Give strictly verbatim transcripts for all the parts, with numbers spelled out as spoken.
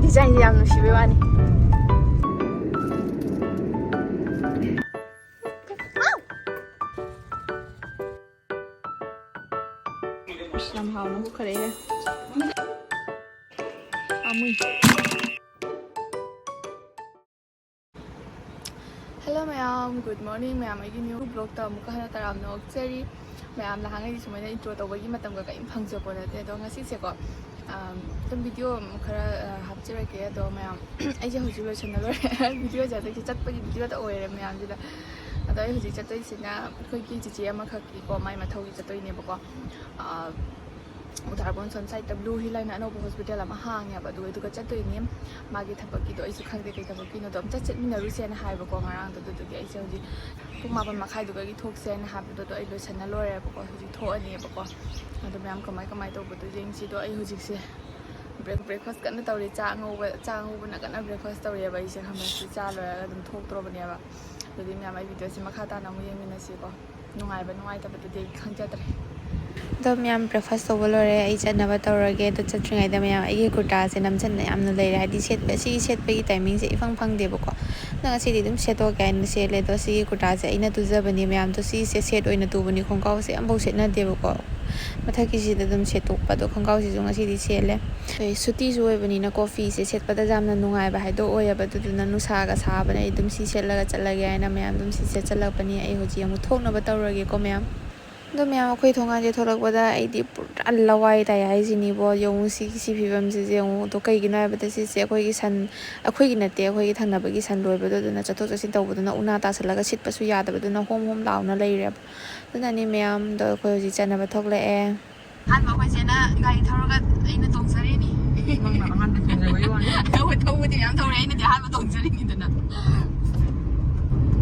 ꯗꯤꯖꯥꯏꯟꯁꯦ ꯌꯥꯝ ꯅꯨꯡꯁꯤꯕꯩ ꯋꯥꯅꯤ꯫ ꯌꯥꯝ ꯍꯥꯎꯅ ꯍꯨꯈꯔꯦꯍꯦ꯫ ꯄꯥꯝꯃꯨꯏ꯫ ꯍꯦꯜꯂꯣ ꯃꯌꯥꯝ, ꯒꯨꯗ ꯃꯣꯔꯅꯤꯡ ꯃꯌꯥꯝ꯫ ꯑꯩꯒꯤ ꯅ꯭ꯌꯨ ꯕ꯭ꯂꯣꯛꯇ ꯑꯃꯨꯛꯀ ꯍꯟꯅ ꯇꯔꯥꯝꯅ ꯑꯣꯛꯆꯔꯤ꯫ ꯃꯌꯥꯝ ꯅꯍꯥꯟꯈꯩꯗꯤ ꯁꯨꯃꯥꯏꯅ ꯏꯟꯇ꯭ꯔꯣ ꯇꯧꯕꯒꯤ ꯃꯇꯝꯒ ꯀꯔꯤꯝ ꯐꯪꯖꯄꯣ ꯅꯠꯇꯦ, ꯑꯗꯣ ꯉꯁꯤꯁꯦꯀꯣ, ꯑꯝ, ꯑꯗꯨꯝ ꯚꯤꯗꯤꯑꯣ ꯈꯔ, ꯑ, ꯍꯥꯞꯆꯔꯛꯀꯦ꯫ ꯑꯗꯣ ꯃꯌꯥꯝ, ꯑꯩꯁꯦ ꯍꯧꯖꯤꯛ ꯂꯣꯏꯁꯟꯅ ꯂꯣꯏꯔꯦ꯫ ꯚꯤꯗꯤꯑꯣꯁꯦ ꯍꯟꯗꯛꯀꯤ ꯆꯠꯄꯒꯤ ꯚꯤꯗꯤꯑꯣꯗ ꯑꯣꯏꯔꯦ ꯃꯌꯥꯝꯁꯤꯗ꯫ ꯑꯗꯣ ꯑꯩ ꯍꯧꯖꯤꯛ ꯆꯠꯇꯣꯏꯁꯤꯅ ꯑꯩꯈꯣꯏꯒꯤ ꯆꯤꯆꯦ ꯑꯃꯈꯛꯀꯤꯀꯣ, ꯃꯥꯏ ꯃꯊꯧꯒꯤ ꯆꯠꯇꯣꯏꯅꯦꯕꯀꯣ꯫ ꯑ, ꯎꯗꯥꯔꯕꯣꯟ ꯁꯣꯝ ꯁꯥꯏꯠꯇ ꯕ꯭ꯂꯨ ꯍꯤꯜ ꯍꯥꯏꯅ ꯑꯅꯧꯕ ꯍꯣꯁꯄꯤꯇꯥꯜ ꯑꯃ ꯍꯥꯡꯉꯦꯕ, ꯑꯗꯨꯒ ꯑꯗꯨꯒ ꯆꯠꯇꯣꯏꯅꯦ꯫ ꯃꯥꯒꯤ ꯊꯕꯛꯀꯤꯗꯣ ꯑꯩꯁꯨ ꯈꯪꯗꯦ ꯀꯩ ꯊꯕꯛꯀꯤꯅꯣꯗꯣ, ꯑꯝꯇ ꯆꯠꯃꯤꯟꯅꯔꯨꯁꯦꯅ ꯍꯥꯏꯕꯀꯣ ꯉꯔꯥꯡꯗꯣ꯫ ꯑꯗꯨꯗꯨꯒꯤ ꯑꯩꯁꯦ ꯍꯧꯖꯤꯛ ꯄꯨꯡ ꯃꯥꯄꯟ ꯃꯈꯥꯏꯗꯨꯒꯤ ꯊꯣꯛꯁꯦꯅ ꯍꯥꯏꯕꯗꯣ, ꯑꯗꯣ ꯑꯩ ꯂꯣꯏꯁꯟꯅ ꯂꯣꯏꯔꯦꯕꯀꯣ꯫ ꯍꯧꯖꯤꯛ ꯊꯣꯛꯑꯅꯦꯕꯀꯣ꯫ ꯑꯗꯣ ꯃꯌꯥꯝ ꯀꯃꯥꯏ ꯀꯃꯥꯏ ꯇꯧꯕꯗꯣ ꯌꯦꯡꯁꯤꯗꯣ꯫ ꯑꯩ ꯍꯧꯖꯤꯛꯁꯦ ꯕ꯭ꯔꯦꯛ-, ꯕ꯭ꯔꯦꯛꯐꯥꯁ ꯀꯟꯅ ꯇꯧꯔꯤ꯫ ꯆꯥ ꯑꯉꯧꯕ, ꯆꯥ ꯑꯉꯧꯕꯅ ꯀꯟꯅ ꯕ꯭ꯔꯦꯛꯐꯥꯁ ꯇꯧꯔꯤꯑꯕ꯫ ꯑꯩꯁꯦ ꯈꯪꯕ꯭ꯔꯥ, ꯁꯤ ꯆꯥ ꯂꯣꯏꯔꯒ ꯑꯗꯨꯝ ꯊꯣꯛꯇ꯭ꯔꯣꯕꯅꯦꯕ꯫ ꯑꯗꯨꯗꯤ ꯃꯌꯥꯝ, ꯑꯩ ꯚꯤꯗꯤꯑꯣꯁꯦ ꯃꯈꯥ ꯇꯥꯅ ꯑꯃꯨꯛ ꯌꯦꯡꯃꯤꯟꯅꯁꯤꯀꯣ꯫ ꯅꯨꯡꯉꯥꯏꯕ ꯅꯨꯡꯉꯥꯏꯇꯕꯗꯨꯗꯤ ꯑꯩ ꯈꯪꯖꯗ꯭ꯔꯦ꯫ ꯑꯗꯣ ꯃꯌꯥꯝ, ꯕ꯭ꯔꯦꯛꯐꯥꯁ ꯇꯧꯕ ꯂꯣꯏꯔꯦ, ꯑꯩ ꯆꯠꯅꯕ ꯇꯧꯔꯒꯦ꯫ ꯑꯗꯣ ꯆꯠꯇ꯭ꯔꯤꯉꯩꯗ ꯃꯌꯥꯝ, ꯑꯩꯒꯤ ꯀꯨꯔꯇꯥꯁꯦ ꯅꯝꯁꯤꯟꯅ ꯌꯥꯝꯅ ꯂꯩꯔꯦ, ꯍꯥꯏꯗꯤ ꯁꯦꯠꯄ, ꯁꯤ ꯁꯦꯠꯄꯒꯤ ꯇꯥꯏꯃꯤꯡꯁꯦ ꯏꯐꯪ ꯐꯪꯗꯦꯕꯀꯣ꯫ ꯑꯗꯣ ꯉꯁꯤꯗꯤ ꯑꯗꯨꯝ ꯁꯦꯠꯇꯣꯛꯀꯦ ꯍꯥꯏꯅ ꯁꯦꯠꯂꯦ꯫ ꯑꯗꯣ ꯁꯤꯒꯤ ꯀꯨꯔꯇꯥꯁꯦ ꯑꯩꯅ ꯇꯨꯖꯕꯅꯦ ꯃꯌꯥꯝꯗꯣ, ꯁꯤꯁꯦ ꯁꯦꯠ ꯑꯣꯏꯅ ꯇꯨꯕꯅꯤ, ꯈꯣꯡꯒ꯭ꯔꯥꯎꯁꯦ ꯑꯝꯐꯥꯎ ꯁꯦꯠꯅꯗꯦꯕꯀꯣ꯫ ꯃꯊꯛꯀꯤꯁꯤꯗ ꯑꯗꯨꯝ ꯁꯦꯠꯇꯣꯛꯄ꯫ ꯑꯗꯣ ꯈꯣꯡꯒ꯭ꯔꯥꯎꯁꯤꯁꯨ ꯉꯁꯤꯗꯤ ꯁꯦꯠꯂꯦ꯫ ꯑꯩ ꯁꯨꯇꯤꯁꯨ ꯑꯣꯏꯕꯅꯤꯅꯀꯣ, ꯐꯤꯁꯦ ꯁꯦꯠꯄꯗ ꯌꯥꯝꯅ ꯅꯨꯡꯉꯥꯏꯕ ꯍꯥꯏꯗꯣ ꯑꯣꯏꯌꯦꯕ꯫ ꯑꯗꯨꯗꯨꯅ ꯅꯨꯡꯁꯥꯒ ꯁꯥꯕꯅꯦ, ꯑꯩ ꯑꯗꯨꯝ ꯁꯤ ꯁꯦꯠꯂꯒ ꯆꯠꯂꯒꯦ ꯍꯥꯏꯅ ꯃꯌꯥꯝ ꯑꯗꯨꯝ ꯁꯤ ꯁꯦꯠꯆꯜꯂꯛꯄꯅꯤ꯫ ꯑꯩ ꯍꯧꯖꯤꯛ ꯑꯃꯨꯛ ꯊꯣꯛꯅꯕ ꯇꯧꯔꯒꯦꯀꯣ ꯃꯌꯥꯝ꯫ ꯑꯗꯣ ꯃꯌꯥꯝ, ꯑꯩꯈꯣꯏ ꯊꯣꯡꯒꯥꯟꯁꯦ ꯊꯣꯛꯂꯛꯄꯗ ꯑꯩꯗꯤ ꯄꯨꯔꯥ ꯂꯋꯥꯏ ꯇꯥꯏ ꯍꯥꯏꯁꯤꯅꯤꯕꯣ꯫ ꯌꯦꯡꯉꯨ ꯁꯤꯒꯤ, ꯁꯤ ꯐꯤꯕꯝꯁꯤꯁꯦ ꯌꯦꯡꯉꯨ꯫ ꯑꯗꯣ ꯀꯩꯒꯤꯅꯣ ꯍꯥꯏꯕꯗ ꯁꯤꯁꯦ ꯑꯩꯈꯣꯏꯒꯤ ꯁꯟ, ꯑꯩꯈꯣꯏꯒꯤ ꯅꯠꯇꯦ, ꯑꯩꯈꯣꯏꯒꯤ ꯊꯪꯅꯕꯒꯤ ꯁꯟ ꯂꯣꯏꯕꯗꯣ, ꯑꯗꯨꯅ ꯆꯠꯊꯣꯛ ꯆꯠꯁꯤꯟ ꯇꯧꯕꯗꯨꯅ ꯎꯅꯥ ꯇꯥꯁꯜꯂꯒ ꯁꯤꯠꯄꯁꯨ ꯌꯥꯗꯕꯗꯨꯅ ꯍꯣꯝ ꯍꯣꯝ ꯂꯥꯎꯅ ꯂꯩꯔꯦꯕ꯫ ꯑꯗꯨꯅꯅꯤ ꯃꯌꯥꯝꯗꯣ ꯑꯩꯈꯣꯏ ꯍꯧꯖꯤꯛ ꯆꯠꯅꯕ ꯊꯣꯛꯂꯛꯑꯦ꯫ ꯑꯍꯥꯟꯕ ꯑꯩꯈꯣꯏ ꯆꯦꯅ ꯒꯥꯔꯤ ꯊꯧꯔꯒ ꯑꯩꯅ ꯇꯣꯡꯖꯔꯤꯅꯤ꯫ ꯅꯪꯅ ꯑꯍꯥꯟꯕ ꯇꯣꯡꯖꯕꯒꯤ ꯋꯥꯅꯤ꯫ ꯍꯣꯏ, ꯊꯧꯕꯗꯤ ꯃꯌꯥꯝ ꯊꯧꯔꯦ, ꯑꯩꯅꯗꯤ ꯑꯍꯥꯟꯕ ꯇꯣꯡꯖꯔꯤꯅꯤꯗꯅ꯫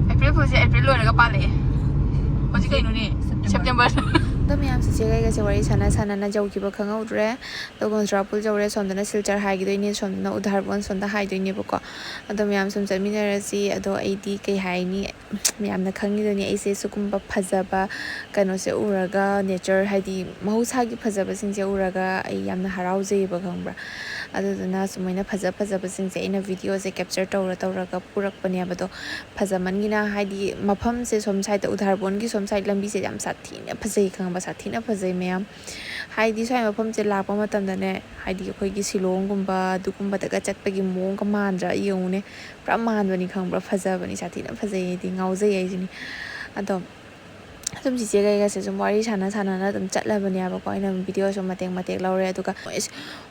ꯑꯦꯄ꯭ꯔꯤꯜ ꯐꯨꯜꯁꯦ ꯑꯦꯄ꯭ꯔꯤꯜ ꯂꯣꯏꯔꯒ ꯄꯥꯜꯂꯛꯑꯦ꯫ ꯍꯧꯖꯤꯛ ꯀꯩꯅꯣꯅꯦ? ꯁꯦꯞꯇꯦꯝꯕꯔ꯫ ꯁꯦꯞꯇꯦꯝꯕꯔ꯫ ꯑꯗꯣ ꯃꯌꯥꯝ, ꯆꯤꯆꯦꯒ ꯑꯩꯒꯁꯦ ꯋꯥꯔꯤ ꯁꯥꯟꯅ ꯁꯥꯟꯅꯅ ꯌꯧꯈꯤꯕ ꯈꯪꯍꯧꯗ꯭ꯔꯦ꯫ ꯑꯗꯨꯒ ꯆꯨꯔꯥꯄꯨꯔ ꯌꯧꯔꯦ, ꯁꯣꯝꯗꯅ ꯁꯤꯜꯆꯔ ꯍꯥꯏꯈꯤꯗꯣꯏꯅꯦ, ꯁꯣꯝꯗꯅ ꯎꯗꯥꯔꯕꯣꯟ ꯁꯣꯝꯗ ꯍꯥꯏꯗꯣꯏꯅꯦꯕꯀꯣ꯫ ꯑꯗꯣ ꯃꯌꯥꯝ ꯁꯨꯝ ꯆꯠꯃꯤꯟꯅꯔꯁꯤ꯫ ꯑꯗꯣ ꯑꯩꯗꯤ ꯀꯩ ꯍꯥꯏꯅꯤ, ꯃꯌꯥꯝꯅ ꯈꯪꯉꯤꯗꯨꯅꯤ, ꯑꯩꯁꯦ ꯁꯤꯒꯨꯝꯕ ꯐꯖꯕ ꯀꯩꯅꯣꯁꯦ ꯎꯔꯒ, ꯅꯦꯆꯔ ꯍꯥꯏꯗꯤ ꯃꯍꯧꯁꯥꯒꯤ ꯐꯖꯕꯁꯤꯡꯁꯦ ꯎꯔꯒ ꯑꯩ ꯌꯥꯝꯅ ꯍꯔꯥꯎꯖꯩꯌꯦꯕ, ꯈꯪꯕ꯭ꯔꯥ? ꯑꯗꯨꯗꯨꯅ ꯁꯨꯃꯥꯏꯅ ꯐꯖ ꯐꯖꯕꯁꯤꯡꯁꯦ ꯑꯩꯅ ꯚꯤꯗꯤꯑꯣꯁꯦ ꯀꯦꯞꯆꯔ ꯇꯧꯔ ꯇꯧꯔꯒ ꯄꯨꯔꯛꯄꯅꯦꯕ꯫ ꯑꯗꯣ ꯐꯖꯃꯟꯒꯤꯅ, ꯍꯥꯏꯗꯤ ꯃꯐꯝꯁꯦ ꯁꯣꯝ ꯁꯥꯏꯗꯠꯇ, ꯎꯗꯥꯔꯕꯣꯟꯒꯤ ꯁꯣꯝ ꯁꯥꯏꯗ ꯂꯝꯕꯤꯁꯦ ꯌꯥꯝ ꯁꯥꯊꯤꯅ ꯐꯖꯩ, ꯈꯪꯉꯕ? ꯁꯥꯊꯤꯅ ꯐꯖꯩ ꯃꯌꯥꯝ꯫ ꯍꯥꯏꯗꯤ ꯁ꯭ꯋꯥꯏ ꯃꯐꯝꯁꯦ ꯂꯥꯛꯄ ꯃꯇꯝꯗꯅꯦ, ꯍꯥꯏꯗꯤ ꯑꯩꯈꯣꯏꯒꯤ ꯁꯤꯂꯣꯡꯒꯨꯝꯕ ꯑꯗꯨꯒꯨꯝꯕꯗꯒ ꯆꯠꯄꯒꯤ ꯃꯑꯣꯡꯒ ꯃꯥꯟꯗ꯭ꯔꯥ? ꯌꯦꯡꯉꯨꯅꯦ, ꯄꯨꯔꯥ ꯃꯥꯟꯕꯅꯤ, ꯈꯪꯕ꯭ꯔꯥ? ꯐꯖꯕꯅꯤ, ꯁꯥꯊꯤꯅ ꯐꯖꯩ, ꯑꯩꯗꯤ ꯉꯥꯎꯖꯩ ꯍꯥꯏꯁꯤꯅꯤ꯫ ꯑꯗꯣ ꯑꯗꯨꯝ ꯆꯤꯆꯦ ꯀꯩꯒꯁꯦ ꯁꯨꯝ ꯋꯥꯔꯤ ꯁꯥꯟꯅ ꯁꯥꯟꯅꯅ ꯑꯗꯨꯝ ꯆꯠꯂꯕꯅꯦꯕꯀꯣ꯫ ꯑꯩꯅ ꯑꯗꯨꯝ ꯚꯤꯗꯤꯑꯣꯁꯨ ꯃꯇꯦꯛ ꯃꯇꯦꯛ ꯂꯧꯔꯦ꯫ ꯑꯗꯨꯒ ꯃꯣꯏ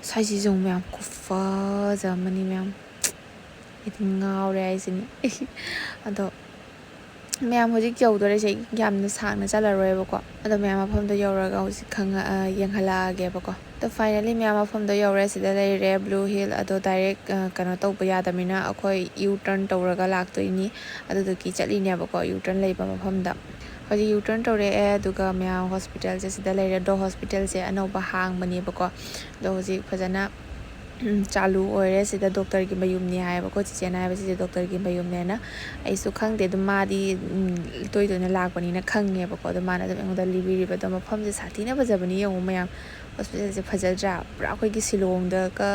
ꯁ꯭ꯋꯥꯏꯁꯤꯁꯨ ꯃꯌꯥꯝ ꯈꯨꯐꯖ ꯑꯃꯅꯤ ꯃꯌꯥꯝ꯫ ꯑꯩꯗꯤ ꯉꯥꯎꯔꯦ ꯍꯥꯏꯁꯤꯅꯤ꯫ ꯑꯗꯣ ꯃꯌꯥꯝ, ꯍꯧꯖꯤꯛ ꯌꯧꯗꯣꯔꯦꯁꯦ, ꯌꯥꯝꯅ ꯁꯥꯡꯅ ꯆꯠꯂꯔꯣꯏꯕꯀꯣ꯫ ꯑꯗꯣ ꯃꯌꯥꯝ, ꯃꯐꯝꯗꯣ ꯌꯧꯔꯒ ꯍꯧꯖꯤꯛ ꯈꯪꯉ-, ꯑ, ꯌꯦꯡꯍꯜꯂꯛꯑꯒꯦꯕꯀꯣ꯫ ꯑꯗꯣ finally ꯃꯌꯥꯝ, ꯃꯐꯝꯗꯣ ꯌꯧꯔꯦ꯫ ꯁꯤꯗ ꯂꯩꯔꯦ Blue Hill꯫ ꯑꯗꯣ direct, ꯑ, ꯀꯩꯅꯣ ꯇꯧꯕ ꯌꯥꯗꯕꯅꯤꯅ ꯑꯩꯈꯣꯏ U-turn ꯇꯧꯔꯒ ꯂꯥꯛꯇꯣꯏꯅꯤ꯫ ꯑꯗꯨꯗꯨꯒꯤ ꯆꯠꯂꯤꯅꯦꯕꯀꯣ, U-turn ꯂꯩꯕ ꯃꯐꯝꯗ꯫ ꯍꯧꯖꯤꯛ U-turn ꯇꯧꯔꯛꯑꯦ, ꯑꯗꯨꯒ ꯃꯌꯥꯝ, ꯍꯣꯁꯄꯤꯇꯥꯜꯁꯦ ꯁꯤꯗ ꯂꯩꯔꯦ꯫ ꯑꯗꯣ ꯍꯣꯁꯄꯤꯇꯥꯜꯁꯦ ꯑꯅꯧꯕ ꯍꯥꯡꯕꯅꯦꯕꯀꯣ꯫ ꯑꯗꯣ ꯍꯧꯖꯤꯛ ꯐꯖꯅ ꯎꯝ, ꯆꯥꯂꯨ ꯑꯣꯏꯔꯦ꯫ ꯁꯤꯗ ꯗꯣꯛꯇꯔꯒꯤ ꯃꯌꯨꯝꯅꯤ ꯍꯥꯏꯌꯦꯕꯀꯣ, ꯆꯤꯆꯦꯅ ꯍꯥꯏꯕ, "ꯁꯤꯁꯦ ꯗꯣꯛꯇꯔꯒꯤ ꯃꯌꯨꯝꯅꯦꯅ"꯫ ꯑꯩꯁꯨ ꯈꯪꯗꯦ, ꯑꯗꯨꯝ ꯃꯥꯗꯤ, ꯎꯝ, ꯇꯣꯏ ꯇꯣꯏꯅ ꯂꯥꯛꯄꯅꯤꯅ ꯈꯪꯉꯦꯕꯀꯣ꯫ ꯑꯗꯣ ꯃꯥꯅ ꯑꯗꯨꯝ ꯑꯩꯉꯣꯟꯗ ꯂꯤꯕꯤꯔꯤꯕ꯫ ꯑꯗꯣ ꯃꯐꯝꯁꯦ ꯁꯥꯊꯤꯅ ꯐꯖꯕꯅꯤ, ꯌꯦꯡꯉꯨ ꯃꯌꯥꯝ, ꯍꯣꯁꯄꯤꯇꯥꯜꯁꯦ ꯐꯖꯗ꯭ꯔꯥ? ꯄꯨꯔꯥ ꯑꯩꯈꯣꯏꯒꯤ ꯁꯤꯂꯣꯡꯗꯒ,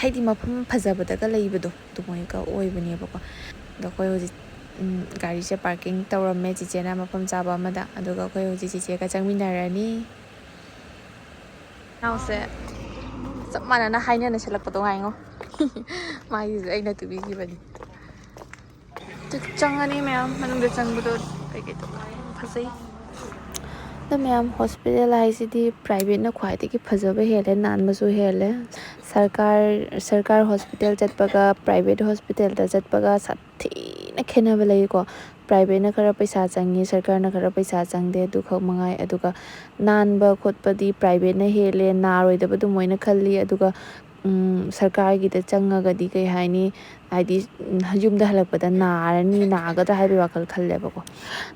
ꯍꯥꯏꯗꯤ ꯃꯐꯝ ꯐꯖꯕꯗꯒ ꯂꯩꯕꯗꯣ ꯑꯗꯨꯃꯥꯏꯅꯒ ꯑꯣꯏꯕꯅꯦꯕꯀꯣ꯫ ꯑꯗꯣ ꯑꯩꯈꯣꯏ ꯍꯧꯖꯤꯛ, ꯎꯝ, ꯒꯥꯔꯤꯁꯦ ꯄꯥꯔꯀꯤꯡ ꯇꯧꯔꯝꯃꯦ ꯆꯤꯆꯦꯅ ꯃꯐꯝ ꯆꯥꯕ ꯑꯃꯗ꯫ ꯑꯗꯨꯒ ꯑꯩꯈꯣꯏ ꯍꯧꯖꯤꯛ ꯆꯤꯆꯦꯒ ꯆꯪꯃꯤꯟꯅꯔꯅꯤ꯫ ꯅꯥꯎꯁꯦ ꯆꯞ ꯃꯥꯟꯅꯅ ꯍꯥꯏꯅꯅ ꯁꯦꯠꯂꯛꯄꯗꯣ ꯉꯥꯏꯉꯣ꯫ ꯃꯥꯒꯤꯁꯨ ꯑꯩꯅ ꯇꯨꯕꯤꯈꯤꯕꯅꯤ꯫ ꯆꯪꯉꯅꯤ ꯃꯌꯥꯝ, ꯃꯅꯨꯡꯗ ꯆꯪꯕꯗꯣ ꯀꯩꯀꯩ ꯇꯧꯕ ꯌꯥꯝ ꯐꯖꯩ꯫ ꯑꯗꯣ ꯃꯌꯥꯝ, ꯍꯣꯁꯄꯤꯇꯥꯜ ꯍꯥꯏꯁꯤꯗꯤ ꯄ꯭ꯔꯥꯏꯚꯦꯠꯅ ꯈ꯭ꯋꯥꯏꯗꯒꯤ ꯐꯖꯕ ꯍꯦꯜꯂꯦ, ꯅꯥꯟꯕꯁꯨ ꯍꯦꯜꯂꯦ꯫ ꯁꯔꯀꯥꯔ, ꯁꯔꯀꯥꯔ ꯍꯣꯁꯄꯤꯇꯥꯜ ꯆꯠꯄꯒ ꯄ꯭ꯔꯥꯏꯚꯦꯠ ꯍꯣꯁꯄꯤꯇꯥꯜꯗ ꯆꯠꯄꯒ ꯁꯥꯊꯤꯅ ꯈꯦꯠꯅꯕ ꯂꯩꯀꯣ꯫ ꯄ꯭ꯔꯥꯏꯚꯦꯠꯅ ꯈꯔ ꯄꯩꯁꯥ ꯆꯪꯉꯤ, ꯁꯔꯀꯥꯔꯅ ꯈꯔ ꯄꯩꯁꯥ ꯆꯪꯗꯦ, ꯑꯗꯨꯈꯛ ꯃꯉꯥꯏ꯫ ꯑꯗꯨꯒ ꯅꯥꯟꯕ ꯈꯣꯠꯄꯗꯤ ꯄ꯭ꯔꯥꯏꯚꯦꯠꯅ ꯍꯦꯜꯂꯦ, ꯅꯥꯔꯣꯏꯗꯕ ꯑꯗꯨꯃꯥꯏꯅ ꯈꯜꯂꯤ꯫ ꯑꯗꯨꯒ ꯎꯝ, ꯁꯔꯀꯥꯔꯒꯤꯗ ꯆꯪꯉꯒꯗꯤ ꯀꯩ ꯍꯥꯏꯅꯤ, ꯍꯥꯏꯗꯤ, ꯎꯝ, ꯌꯨꯝꯗ ꯍꯜꯂꯛꯄꯗ ꯅꯥꯔꯅꯤ, ꯅꯥꯒꯗ꯭ꯔꯥ ꯍꯥꯏꯕꯒꯤ ꯋꯥꯈꯜ ꯈꯜꯂꯦꯕꯀꯣ꯫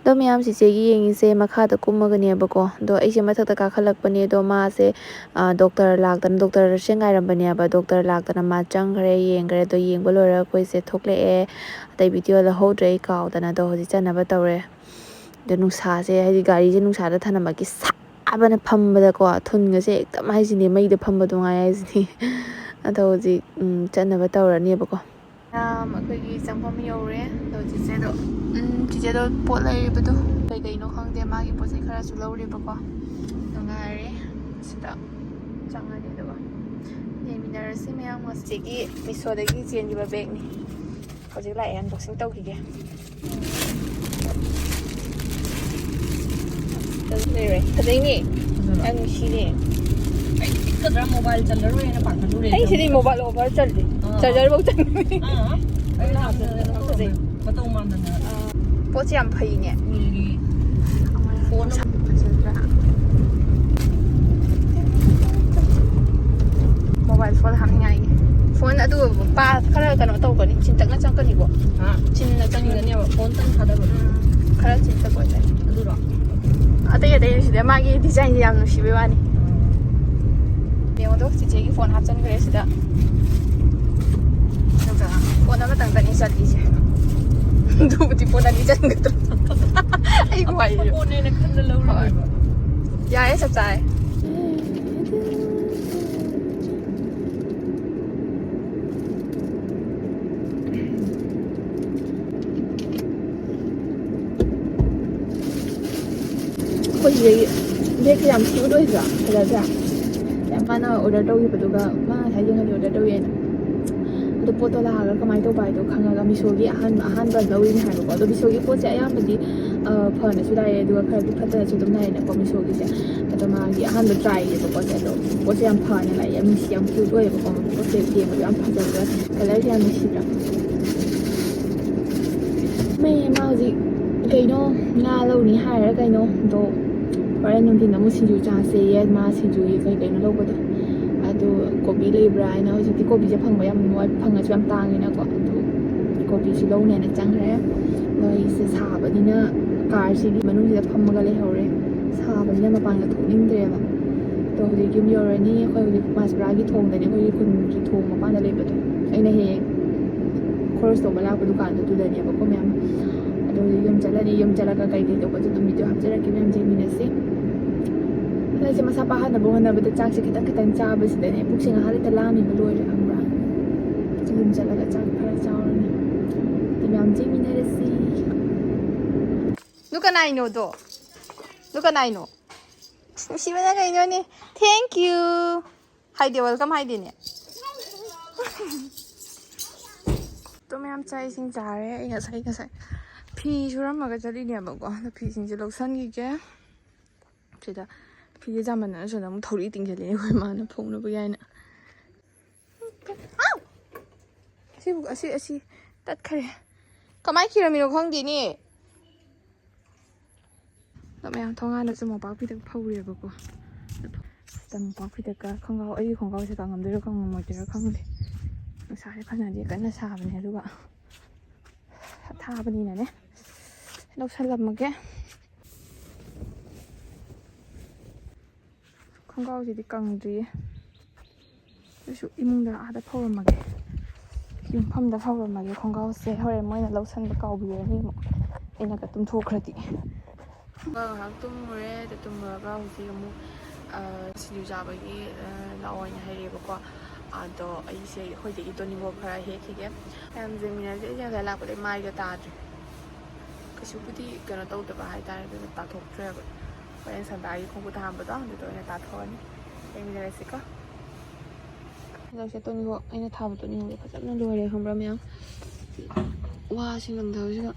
ꯑꯗꯣ ꯃꯌꯥꯝ, ꯆꯤꯆꯦꯒꯤ ꯌꯦꯡꯉꯤꯁꯦ ꯃꯈꯥꯗ ꯀꯨꯝꯃꯒꯅꯦꯕꯀꯣ꯫ ꯑꯗꯣ ꯑꯩꯁꯦ ꯃꯊꯛꯇ ꯀꯥꯈꯠꯂꯛꯄꯅꯦ꯫ ꯑꯗꯣ ꯃꯥꯁꯦ, ꯑ, ꯗꯣꯛꯇꯔ ꯂꯥꯛꯇꯅ, ꯗꯣꯛꯇꯔꯁꯦ ꯉꯥꯏꯔꯝꯕꯅꯦꯕ꯫ ꯗꯣꯛꯇꯔ ꯂꯥꯛꯇꯅ ꯃꯥ ꯆꯪꯈ꯭ꯔꯦ, ꯌꯦꯡꯈ꯭ꯔꯦ꯫ ꯑꯗꯣ ꯌꯦꯡꯕ ꯂꯣꯏꯔꯒ ꯑꯩꯈꯣꯏꯁꯦ ꯊꯣꯛꯂꯛꯑꯦ꯫ ꯑꯇꯩ ꯚꯤꯗꯤꯑꯣ ꯂꯧꯍꯧꯗ꯭ꯔꯦ ꯑꯩ ꯀꯥꯎꯗꯅ꯫ ꯑꯗꯣ ꯍꯧꯖꯤꯛ ꯆꯠꯅꯕ ꯇꯧꯔꯦ꯫ ꯑꯗꯣ ꯅꯨꯡꯁꯥꯁꯦ, ꯍꯥꯏꯗꯤ ꯒꯥꯔꯤꯁꯦ ꯅꯨꯡꯁꯥꯗ ꯊꯅꯝꯃꯛꯀꯤ ꯁꯥꯕꯅ ꯐꯝꯕꯗꯀꯣ, ꯊꯨꯟꯒꯁꯦ ꯑꯦꯛꯗꯝ ꯍꯥꯏꯁꯤꯅꯦ, ꯃꯩꯗ ꯐꯝꯕꯗꯣ ꯉꯥꯏ ꯍꯥꯏꯁꯤꯅꯦ꯫ ꯑꯗꯣ ꯍꯧꯖꯤꯛ, ꯎꯝ, ꯆꯠꯅꯕ ꯇꯧꯔꯅꯦꯕꯀꯣ꯫ ꯃꯌꯥꯝ, ꯑꯩꯈꯣꯏꯒꯤ ꯆꯪꯐꯝ ꯌꯧꯔꯦ꯫ ꯑꯗꯣ ꯆꯤꯆꯦꯗꯣ, ꯎꯝ, ꯆꯤꯆꯦꯗꯣ ꯄꯣꯠ ꯂꯩꯔꯤꯕꯗꯣ ꯀꯩ ꯀꯩꯅꯣ ꯈꯪꯗꯦ, ꯃꯥꯒꯤ ꯄꯣꯠ ꯆꯩ ꯈꯔꯁꯨ ꯂꯧꯔꯤꯕꯀꯣ꯫ ꯑꯗꯨ ꯉꯥꯏꯔꯦ꯫ ꯁꯤꯗ ꯆꯪꯉꯅꯤ ꯑꯗꯨꯒ ꯌꯦꯡꯃꯤꯟꯅꯔꯁꯤ ꯃꯌꯥꯝ꯫ ꯉꯁꯤꯒꯤ ꯃꯤꯁꯣꯗꯒꯤ ꯆꯦꯟꯈꯤꯕ ꯕꯦꯒꯅꯤ꯫ ꯍꯧꯖꯤꯛ ꯂꯥꯛꯑꯦ, ꯑꯟꯕꯣꯛꯁꯤꯡ ꯇꯧꯈꯤꯒꯦ꯫ ꯂꯩꯔꯦ꯫ ꯐꯖꯩꯅꯦ꯫ ꯐꯖꯕ꯫ ꯌꯥꯝ ꯅꯨꯡꯁꯤꯅꯦ꯫ ꯑꯩ ꯄꯤꯛꯀꯗ꯭ꯔꯥ, ꯃꯣꯕꯥꯏꯜ ꯆꯜꯂꯔꯣꯏꯅ ꯄꯥꯈꯠꯂꯨꯔꯦ꯫ ꯑꯩ ꯁꯤꯗꯤ ꯃꯣꯕꯥꯏꯜ ꯑꯣꯐꯔ ꯆꯜꯂꯤ꯫ ꯑꯥ꯫ ꯆꯥꯔꯖꯔꯐꯧ ꯆꯟꯕꯅꯤ꯫ ꯑꯥ꯫ ꯑꯩ ꯌꯥꯝ ꯂꯥꯞꯅ ꯀꯩꯅꯣ ꯐꯖꯩ꯫ ꯇꯧꯔꯝꯃꯦ꯫ ꯃꯇꯧ ꯃꯥꯟꯗꯅ꯫ ꯑꯥ꯫ ꯄꯣꯠꯁꯦ ꯌꯥꯝ ꯐꯩꯅꯦ꯫ ꯎꯝ꯫ ꯐꯣꯟ ꯐꯖꯗ꯭ꯔꯥ? ꯃꯣꯕꯥꯏꯜ ꯐꯣꯟ ꯍꯥꯞꯅꯤꯡꯉꯥꯏꯒꯤ꯫ ꯐꯣꯟ ꯑꯗꯨ ꯄꯥ-, ꯈꯔ ꯀꯩꯅꯣ ꯇꯧꯒꯅꯤ, ꯆꯤꯟꯇꯛꯅ ꯆꯪꯒꯅꯤꯀꯣ꯫ ꯍꯥ? ꯆꯤꯟꯅ ꯆꯪꯒꯅꯦꯕ꯫ ꯐꯣꯟꯇꯪ ꯊꯥꯗꯕ꯫ ꯎꯝ, ꯈꯔ ꯆꯤꯟꯇꯛ ꯑꯣꯏꯒꯅꯤ꯫ ꯑꯗꯨꯔꯣ? ꯑꯇꯩ ꯑꯇꯩ ꯁꯤꯗ ꯃꯥꯒꯤ ꯗꯤꯖꯥꯏꯟꯁꯦ ꯌꯥꯝ ꯅꯨꯡꯁꯤꯕꯩ ꯋꯥꯅꯤ꯫ ꯌꯦꯡꯉꯣꯗꯣ, ꯆꯤꯆꯦꯒꯤ ꯐꯣꯟ ꯍꯥꯞꯆꯟꯈ꯭ꯔꯦ ꯁꯤꯗ꯫ ꯑꯗꯨꯒ ꯐꯣꯟ ꯑꯃꯇꯪꯗꯅꯤ ꯆꯠꯂꯤꯁꯦ꯫ ꯑꯗꯨꯕꯨꯗꯤ ꯐꯣꯟ ꯑꯅꯤ ꯆꯟꯒꯗ꯭ꯔꯥ? ꯑꯩ ꯋꯥꯔꯤꯁꯦ꯫ ꯐꯣꯟꯅꯦꯅ ꯈꯟꯅ ꯂꯧꯔꯤꯅꯦꯕ꯫ ꯍꯣꯏ꯫ ꯌꯥꯔꯦ, ꯆꯞ ꯆꯥꯔꯦ꯫ ꯑꯩꯈꯣꯏ ꯁꯤꯗꯒꯤ ꯕꯦꯒꯁꯦ ꯌꯥꯝ ꯀ꯭ꯌꯨꯠ ꯑꯣꯏꯗ꯭ꯔꯥ? ꯐꯖꯗ꯭ꯔꯥ? ꯌꯥꯝ ꯃꯥꯅ ꯑꯣꯔꯗꯔ ꯇꯧꯈꯤꯕꯗꯨꯒ ꯃꯥ ꯉꯁꯥꯏ ꯌꯦꯡꯍꯜꯂꯤ ꯑꯣꯔꯗꯔ ꯇꯧꯋꯦꯅ꯫ ꯑꯗꯣ ꯄꯣꯠꯇꯣ ꯂꯥꯛꯑꯒ ꯀꯃꯥꯏꯅ ꯇꯧꯕ ꯍꯥꯏꯗꯣ ꯈꯪꯉꯒ ꯃꯤꯁꯣꯒꯤ ꯑꯍꯥꯟꯕ, ꯑꯍꯥꯟꯕ ꯂꯧꯔꯤꯅꯤ ꯍꯥꯏꯕꯀꯣ꯫ ꯑꯗꯣ ꯃꯤꯁꯣꯒꯤ ꯄꯣꯠꯁꯦ ꯑꯌꯥꯝꯕꯗꯤ, ꯑ, ꯐꯅꯁꯨ ꯂꯥꯛꯑꯦ, ꯑꯗꯨꯒ ꯈꯔꯗꯤ ꯐꯠꯇꯅꯁꯨ ꯑꯗꯨꯝ ꯂꯥꯛꯑꯦꯅꯀꯣ ꯃꯤꯁꯣꯒꯤꯁꯦ꯫ ꯑꯗꯣ ꯃꯥꯒꯤ ꯑꯍꯥꯟꯕ ꯇ꯭ꯔꯥꯏꯅꯦꯕꯀꯣ ꯁꯦ꯫ ꯑꯗꯣ ꯄꯣꯠꯁꯦ ꯌꯥꯝ ꯐꯅ ꯂꯥꯛꯑꯦ, ꯌꯥꯝ ꯅꯨꯡꯁꯤ, ꯌꯥꯝ ꯀ꯭ꯌꯨꯠ ꯑꯣꯏꯌꯦꯕꯀꯣ꯫ ꯄꯣꯠꯁꯦ ꯌꯦꯡꯕꯗ ꯌꯥꯝ ꯐꯖꯗ꯭ꯔꯥ? ꯀꯂꯔꯁꯦ ꯌꯥꯝ ꯅꯨꯡꯁꯤꯗ꯭ꯔꯥ? ꯃꯩ ꯃꯥ ꯍꯧꯖꯤꯛ ꯀꯩꯅꯣ ꯉꯥ ꯂꯧꯅꯤ ꯍꯥꯏꯔ ꯀꯩꯅꯣ, ꯑꯗꯣ ꯍꯣꯔꯦꯟ ꯅꯨꯡꯊꯤꯟ ꯑꯃꯨꯛ ꯁꯤꯡꯖꯨ ꯆꯥꯁꯦꯌꯦ꯫ ꯃꯥ ꯁꯤꯡꯖꯨꯒꯤ ꯀꯩ ꯀꯩꯅꯣ ꯂꯧꯕꯗꯣ, ꯑꯗꯣ ꯑꯗꯨ ꯀꯣꯕꯤ ꯂꯩꯕ꯭ꯔꯥ ꯍꯥꯏꯅ, ꯍꯧꯖꯤꯛꯇꯤ ꯀꯣꯕꯤꯁꯦ ꯐꯪꯕ ꯌꯥꯝ ꯋꯥꯏ, ꯐꯪꯉꯁꯨ ꯌꯥꯝ ꯇꯥꯡꯉꯤꯅꯀꯣ꯫ ꯑꯗꯨ ꯀꯣꯕꯤꯁꯤ ꯂꯧꯅꯦꯅ ꯆꯪꯈ꯭ꯔꯦ꯫ ꯑꯗꯣ ꯑꯩꯁꯦ ꯁꯥꯕꯅꯤꯅ ꯀꯥꯔꯁꯤꯒꯤ ꯃꯅꯨꯡꯁꯤꯗ ꯐꯝꯃꯒ ꯂꯩꯍꯧꯔꯦ꯫ ꯁꯥꯕꯅꯤꯅ ꯃꯄꯥꯟꯒ ꯊꯣꯛꯅꯤꯡꯗ꯭ꯔꯦꯕ꯫ ꯑꯗꯣ ꯍꯧꯖꯤꯛ ꯌꯨꯝ ꯌꯧꯔꯅꯤ꯫ ꯑꯩꯈꯣꯏ ꯍꯧꯖꯤꯛ ꯃꯥꯁꯄꯨꯔꯥꯒꯤ ꯊꯣꯡꯗꯅꯦ, ꯑꯩꯈꯣꯏꯒꯤ ꯈꯨꯟꯒꯤ ꯊꯣꯡ ꯃꯄꯥꯟꯗ ꯂꯩꯕꯗꯣ꯫ ꯑꯩꯅ ꯍꯦꯛ ꯈꯣꯔꯣꯁ ꯇꯧꯕ ꯂꯥꯛꯄ ꯗꯨꯀꯥꯟꯗꯣ ꯑꯗꯨꯗꯅꯦꯕꯀꯣ ꯃꯌꯥꯝ꯫ ꯑꯗꯣ ꯍꯧꯖꯤꯛ ꯌꯨꯝ ꯆꯠꯂꯅꯤ꯫ ꯌꯨꯝ ꯆꯠꯂꯒ ꯀꯩꯀꯩ ꯇꯧꯕꯁꯨ ꯑꯗꯨꯝ ꯚꯤꯗꯤꯑꯣ ꯍꯥꯞꯆꯔꯛꯀꯦ ꯃꯌꯥꯝ, ꯌꯦꯡꯃꯤꯟꯅꯁꯤ꯫ ꯑꯩꯁꯦ ꯃꯁꯥ ꯄꯥꯍꯟꯅꯕ ꯍꯣꯠꯅꯕꯗ ꯆꯥꯛꯁꯦ ꯈꯤꯇꯪ ꯈꯤꯇꯪ ꯆꯥꯕꯁꯤꯗꯅꯦ ꯄꯨꯛꯁꯦ ꯉꯥꯏꯍꯥꯛ ꯂꯩꯇ ꯂꯥꯝꯃꯤꯕ ꯂꯣꯏꯔꯦ, ꯈꯪꯕ꯭ꯔꯥ? ꯌꯨꯝ ꯆꯠꯂꯒ ꯆꯥꯛ ꯈꯔ ꯆꯥꯎꯔꯅꯤ꯫ ꯑꯗꯨ ꯃꯌꯥꯝ ꯌꯦꯡꯃꯤꯟꯅꯔꯁꯤ꯫ ꯑꯗꯨ ꯀꯅꯥꯏꯅꯣꯗꯣ? ꯑꯗꯨ ꯀꯅꯥꯏꯅꯣ? ꯅꯨꯡꯁꯤꯕꯅ ꯀꯩꯅꯣꯅꯦ? Thank you ꯍꯥꯏꯗꯦ, welcome ꯍꯥꯏꯗꯦꯅꯦ꯫ ꯑꯗꯣ ꯃꯌꯥꯝ ꯆꯥꯛ ꯏꯁꯤꯡ ꯆꯥꯔꯦ꯫ ꯑꯩ ꯉꯁꯥꯏ, ꯉꯁꯥꯏ ꯐꯤ ꯁꯨꯔꯝꯃꯒ ꯆꯠꯂꯤꯅꯦꯕꯀꯣ꯫ ꯑꯗꯣ ꯐꯤꯁꯤꯡꯁꯦ ꯂꯧꯁꯟꯈꯤꯒꯦ꯫ ꯁꯤꯗ ꯐꯤꯁꯦ ꯌꯥꯝꯃꯟꯗꯅ ꯁꯣꯝꯗ ꯑꯃꯨꯛ ꯊꯧꯔꯤ ꯇꯤꯡꯁꯤꯜꯂꯤꯅꯦ ꯑꯩꯈꯣꯏ ꯃꯥꯅ ꯐꯧꯅꯕꯒꯤ ꯍꯥꯏꯅ꯫ ꯑꯥꯎ! ꯑꯁꯤꯕꯨ, ꯑꯁꯤ, ꯑꯁꯤ ꯇꯠꯈ꯭ꯔꯦ꯫ ꯀꯃꯥꯏ ꯈꯤꯔꯝꯃꯤꯅꯣ ꯈꯪꯗꯦꯅꯦ꯫ ꯑꯗꯣ ꯃꯌꯥꯝ ꯊꯣꯡꯒꯥꯟꯗꯁꯨ ꯃꯣꯝꯄꯥꯛ ꯐꯤꯗꯛ ꯐꯧꯔꯦꯕꯀꯣ꯫ ꯁꯤꯗ ꯃꯣꯝꯄꯥꯛ ꯐꯤꯗꯛꯀ ꯈꯣꯡꯒ꯭ꯔꯥꯎ, ꯑꯩꯒꯤ ꯈꯣꯡꯒ꯭ꯔꯥꯎꯁꯦ ꯀꯪꯉꯝꯗꯣꯏꯔꯥ ꯀꯪꯉꯝꯃꯣꯏꯗꯣꯏꯔꯥ ꯈꯪꯗꯦ꯫ ꯅꯨꯡꯁꯥꯁꯦ ꯐꯅꯗꯤ ꯀꯟꯅ ꯁꯥꯕꯅꯦ, ꯑꯗꯨꯒ ꯑꯊꯥꯕꯅꯤꯅꯅꯦ ꯂꯧꯁꯜꯂꯝꯃꯒꯦ꯫ ꯈꯣꯡꯒ꯭ꯔꯥꯎꯁꯤꯗꯤ ꯀꯪꯗ꯭ꯔꯤꯌꯦ꯫ ꯑꯗꯨꯁꯨ ꯏꯃꯨꯡꯗ ꯑꯥꯗ ꯐꯧꯔꯝꯃꯒꯦ꯫ ꯌꯨꯝꯐꯝꯗ ꯐꯧꯔꯝꯃꯒꯦ ꯈꯣꯡꯒ꯭ꯔꯥꯎꯁꯦ꯫ ꯍꯣꯔꯦꯟ ꯃꯣꯏꯅ ꯂꯧꯁꯟꯕ ꯀꯥꯎꯕꯤꯔꯅꯤ ꯑꯃꯨꯛ, ꯑꯩꯅꯒ ꯇꯨꯝꯊꯣꯛꯈ꯭ꯔꯗꯤ꯫ ꯈꯣꯡꯒ꯭ꯔꯥꯎ ꯉꯥꯏꯍꯥꯛ ꯇꯨꯝꯃꯨꯔꯦ꯫ ꯑꯗꯨ ꯇꯨꯝꯃꯨꯔꯒ ꯍꯧꯖꯤꯛ ꯑꯃꯨꯛ, ꯑ, ꯁꯤꯡꯖꯨ ꯆꯥꯕꯒꯤ, ꯑ, ꯂꯥꯛꯑꯣ ꯍꯥꯏꯅ ꯍꯥꯏꯔꯛꯑꯦꯕꯀꯣ꯫ ꯑꯗꯣ ꯑꯩꯁꯦ ꯑꯩꯈꯣꯏꯗꯒꯤ ꯇꯣꯅꯤꯡꯈꯣꯛ ꯈꯔ ꯍꯦꯛꯈꯤꯒꯦ꯫ ꯌꯥꯝ ꯌꯦꯡꯃꯤꯟꯅꯁꯦ꯫ ꯑꯩꯁꯦ ꯉꯁꯥꯏ ꯂꯥꯛꯄꯗꯩ ꯃꯥꯏꯒ ꯇꯥꯗ꯭ꯔꯤ꯫ ꯀꯩꯁꯨꯕꯨꯗꯤ ꯀꯩꯅꯣ ꯇꯧꯗꯕ ꯍꯥꯏꯇꯥꯔꯦ, ꯑꯗꯨꯅ ꯇꯥꯊꯣꯛꯇ꯭ꯔꯦꯕ꯫ ꯍꯣꯔꯦꯟ ꯁꯟꯗꯥꯒꯤ ꯈꯣꯡꯎꯞ ꯑꯍꯥꯟꯕꯗꯣ ꯑꯗꯨꯗ ꯑꯣꯏꯅ ꯇꯥꯊꯣꯛꯑꯅꯤ꯫ ꯌꯦꯡꯃꯤꯟꯅꯔꯁꯤꯀꯣ꯫ ꯍꯟꯗꯛꯁꯦ ꯇꯣꯅꯤꯍꯣꯛ, ꯑꯩꯅ ꯊꯥꯕ ꯇꯣꯅꯤꯍꯣꯛꯁꯦ ꯐꯖꯅ ꯂꯣꯏꯔꯦ, ꯈꯪꯕ꯭ꯔꯥ ꯃꯌꯥꯝ? ꯋꯥꯁꯤ ꯉꯝꯗꯕꯁꯤꯗ꯫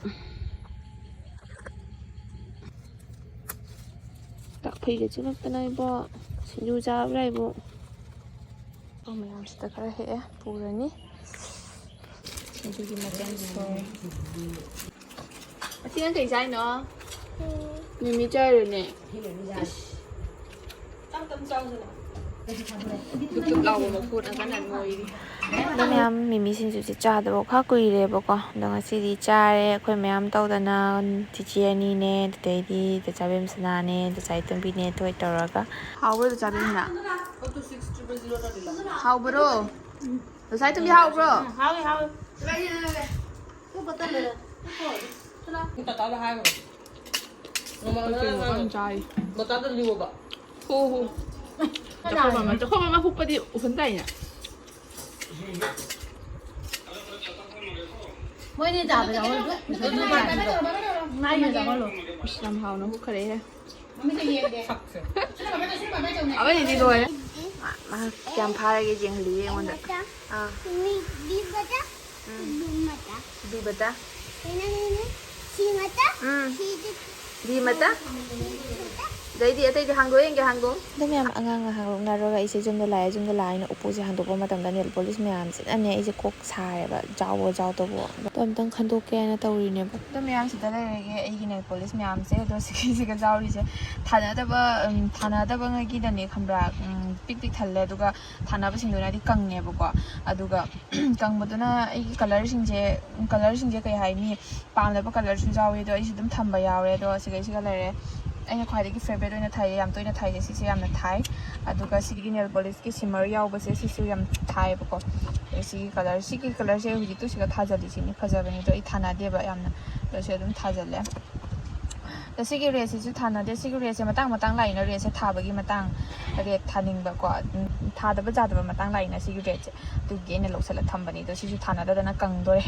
ꯀꯥꯛꯐꯩꯒ ꯆꯤꯛꯂꯛꯇꯅ ꯏꯕꯣ, ꯁꯤꯡꯖꯨ ꯆꯥꯕ꯭ꯔꯥ ꯏꯕꯣ? ꯑꯣ, ꯃꯌꯥꯝꯁꯤꯗ ꯈꯔ ꯍꯦꯛꯑꯦ ꯄꯨꯔꯅꯤ꯫ ꯑꯗꯨꯒꯤ ꯃꯆꯜ ꯁꯣꯏ꯫ ꯑꯁꯤ ꯅꯪ ꯀꯩ ꯆꯥꯏꯅꯣ? ꯃꯤꯃꯤ ꯆꯥꯏꯔꯣꯅꯦ꯫ ꯏꯁ꯫ ꯇꯞ ꯇꯞ ꯆꯥꯎꯁꯤꯅ꯫ ꯗꯨꯞ ꯗꯨꯞ ꯂꯥꯎꯕ ꯃꯈꯨꯅ ꯀꯟꯅ ꯅꯣꯏꯔꯤ꯫ ꯑꯗꯣ ꯃꯌꯥꯝ, ꯃꯤꯃꯤ ꯁꯤꯡꯖꯨꯁꯦ ꯆꯥꯗꯕ ꯈꯔ ꯀꯨꯏꯔꯦꯕꯀꯣ꯫ ꯑꯗꯣ ꯉꯁꯤꯗꯤ ꯆꯥꯔꯦ꯫ ꯑꯩꯈꯣꯏ ꯃꯌꯥꯝ ꯇꯧꯗꯅ, ꯆꯤꯆꯦ ꯑꯅꯤꯅꯦ, ꯑꯗꯨꯗꯩꯗꯤ ꯆꯆꯥ ꯕꯦꯝꯁꯅꯥꯅꯦ, ꯆꯆꯥ ꯏꯇꯣꯝꯕꯤꯅꯦ, ꯇꯣꯏ ꯇꯧꯔꯒ꯫ ꯍꯥꯎꯕ꯭ꯔꯣ ꯆꯆꯥ ꯕꯦꯝꯁꯅꯥ? ꯍꯥꯎꯕ꯭ꯔꯣ? ꯆꯆꯥ ꯏꯇꯣꯝꯕꯤ ꯍꯥꯎꯕ꯭ꯔꯣ? ꯍꯥꯎꯋꯦ, ꯍꯥꯎꯋꯦ꯫ ꯇꯇꯥꯗ ꯍꯥꯏꯈ꯭ꯔꯣ꯫ ꯃꯃꯥ ꯀꯩꯅꯣ ꯀꯟꯅ ꯆꯥꯔꯤ꯫ ꯇꯇꯥꯗ ꯂꯤꯌꯣꯕ꯫ ꯍꯣ, ꯍꯣ꯫ ꯆꯥꯛꯈꯨꯝ ꯑꯃ, ꯆꯥꯛꯈꯨꯝ ꯑꯃ ꯍꯨꯛꯄꯗꯤ ꯎꯍꯟ ꯇꯥꯏꯅꯦ꯫ ꯃꯣꯏꯅꯤ ꯆꯥꯕ ꯌꯥꯎꯍꯜꯂꯨ꯫ ꯉꯥꯏꯅ ꯆꯥꯍꯜꯂꯨ꯫ ꯑꯁ, ꯌꯥꯝ ꯍꯥꯎꯅ ꯍꯨꯛꯈꯔꯦꯍꯦ꯫ ꯁꯛꯁꯦ꯫ ꯑꯃꯅꯤꯗꯤ ꯂꯣꯏꯔꯦ꯫ ꯃꯥ, ꯃꯥ ꯀꯌꯥꯝ ꯐꯥꯔꯒꯦ ꯌꯦꯡꯍꯜꯂꯤꯌꯦ ꯑꯩꯉꯣꯟꯗ꯫ ꯑꯥ꯫ ꯃꯤ ꯕꯤꯕꯗ, ꯎꯝ꯫ ꯕꯤꯃꯇ꯫ ꯕꯤꯕꯇ꯫ ꯀꯩꯅꯣꯅꯦ, ꯁꯤꯃꯇ, ꯎꯝ꯫ ꯁꯤꯗꯤ ꯕꯤꯃꯇ꯫ ꯁꯤꯃꯇ꯫ ꯑꯗꯩꯗꯤ ꯑꯇꯩꯗꯤ ꯍꯥꯡꯗꯣꯛꯑ ꯌꯦꯡꯒꯦ, ꯍꯥꯡꯗꯣꯛꯑꯣ꯫ ꯑꯗꯨ ꯃꯌꯥꯝ ꯑꯉꯥꯡ ꯉꯥꯏꯍꯥꯛ ꯂꯣꯛꯅꯔꯒ ꯑꯩꯁꯦ ꯌꯨꯝꯗ ꯂꯥꯛꯑꯦ, ꯌꯨꯝꯗ ꯂꯥꯛꯑꯦꯅ ꯎꯄꯨꯁꯦ ꯍꯥꯡꯗꯣꯛꯄ ꯃꯇꯝꯗ ꯅꯦꯜ ꯄꯣꯂꯤꯁ ꯃꯌꯥꯝꯁꯤꯅꯅꯦ ꯑꯩꯁꯦ ꯀꯣꯛ ꯁꯥꯔꯦꯕ, ꯖꯥꯎꯕ ꯖꯥꯎꯗꯕ꯫ ꯑꯗꯣ ꯑꯝꯇꯪ ꯈꯟꯗꯣꯛꯀꯦ ꯍꯥꯏꯅ ꯇꯧꯔꯤꯅꯦꯕ꯫ ꯑꯗꯣ ꯃꯌꯥꯝꯁꯤꯗ ꯂꯩꯔꯦꯒꯦ ꯑꯩꯒꯤ ꯅꯦꯜ ꯄꯣꯂꯤꯁ ꯃꯌꯥꯝꯁꯦ꯫ ꯑꯗꯣ ꯁꯤꯒꯤꯁꯤꯒ ꯖꯥꯎꯔꯤꯁꯦ ꯊꯥꯅꯗꯕ, ꯎꯝ, ꯊꯥꯅꯗꯕꯉꯩꯒꯤꯗꯅꯦ ꯈꯪꯕ꯭ꯔꯥ, ꯎꯝ, ꯄꯤꯛ ꯄꯤꯛ ꯊꯜꯂꯦ, ꯑꯗꯨꯒ ꯊꯥꯅꯕꯁꯤꯡꯗꯨꯅꯗꯤ ꯀꯪꯉꯦꯕꯀꯣ꯫ ꯑꯗꯨꯒ ꯀꯪꯕꯗꯨꯅ ꯑꯩꯒꯤ ꯀꯂꯔꯁꯤꯡꯁꯦ, ꯀꯂꯔꯁꯤꯡꯁꯦ ꯀꯩ ꯍꯥꯏꯅꯤ, ꯄꯥꯝꯗꯕ ꯀꯂꯔꯁꯨ ꯌꯥꯎꯋꯦ, ꯑꯗꯣ ꯑꯩꯁꯨ ꯑꯗꯨꯝ ꯊꯝꯕ ꯌꯥꯎꯔꯦ꯫ ꯑꯗꯣ ꯁꯤꯒꯩꯁꯤꯒ ꯂꯩꯔꯦ꯫ ꯑꯩꯅ ꯈ꯭ꯋꯥꯏꯗꯒꯤ ꯐꯦꯕꯔꯦꯠ ꯑꯣꯏꯅ ꯊꯥꯏꯁꯦ, ꯌꯥꯝ ꯇꯣꯏꯅ ꯊꯥꯏꯁꯦ, ꯁꯤꯁꯦ ꯌꯥꯝꯅ ꯊꯥꯏ꯫ ꯑꯗꯨꯒ ꯁꯤꯒꯤ ꯅꯦꯜ ꯄꯣꯂꯤꯁꯀꯤ ꯁꯤꯃꯔ ꯌꯥꯎꯕꯁꯦ, ꯁꯤꯁꯨ ꯌꯥꯝ ꯊꯥꯏꯌꯦꯕꯀꯣ꯫ ꯑꯗꯣ ꯁꯤꯒꯤ ꯀꯂꯔ, ꯁꯤꯒꯤ ꯀꯂꯔꯁꯦ ꯍꯧꯖꯤꯛꯇꯨ ꯁꯤꯒ ꯊꯥꯖꯜꯂꯤꯁꯤꯅꯤ, ꯐꯖꯕꯅꯤ꯫ ꯑꯗꯣ ꯑꯩ ꯊꯥꯅꯗꯦꯕ ꯌꯥꯝꯅ, ꯑꯗꯣ ꯁꯤ ꯑꯗꯨꯝ ꯊꯥꯖꯜꯂꯦ꯫ ꯑꯗꯣ ꯁꯤꯒꯤ ꯔꯦꯠꯁꯤꯁꯨ ꯊꯥꯅꯗꯦ꯫ ꯁꯤꯒꯤ ꯔꯦꯠꯁꯦ ꯃꯇꯥꯡ ꯃꯇꯥꯡ ꯂꯥꯛꯏꯅ, ꯔꯦꯠꯁꯦ ꯊꯥꯕꯒꯤ ꯃꯇꯥꯡ, ꯔꯦꯠ ꯊꯥꯅꯤꯡꯕꯀꯣ, ꯎꯝ, ꯊꯥꯗꯕ ꯌꯥꯗꯕ ꯃꯇꯥꯡ ꯂꯥꯛꯏꯅ ꯁꯤꯒꯤ ꯔꯦꯠꯁꯦ꯫ ꯑꯗꯨꯒꯤ ꯑꯩꯅ ꯂꯧꯁꯜꯂ ꯊꯝꯕꯅꯤ꯫ ꯑꯗꯣ ꯁꯤꯁꯨ ꯊꯥꯅꯗꯗꯅ ꯀꯪꯗꯣꯔꯦ꯫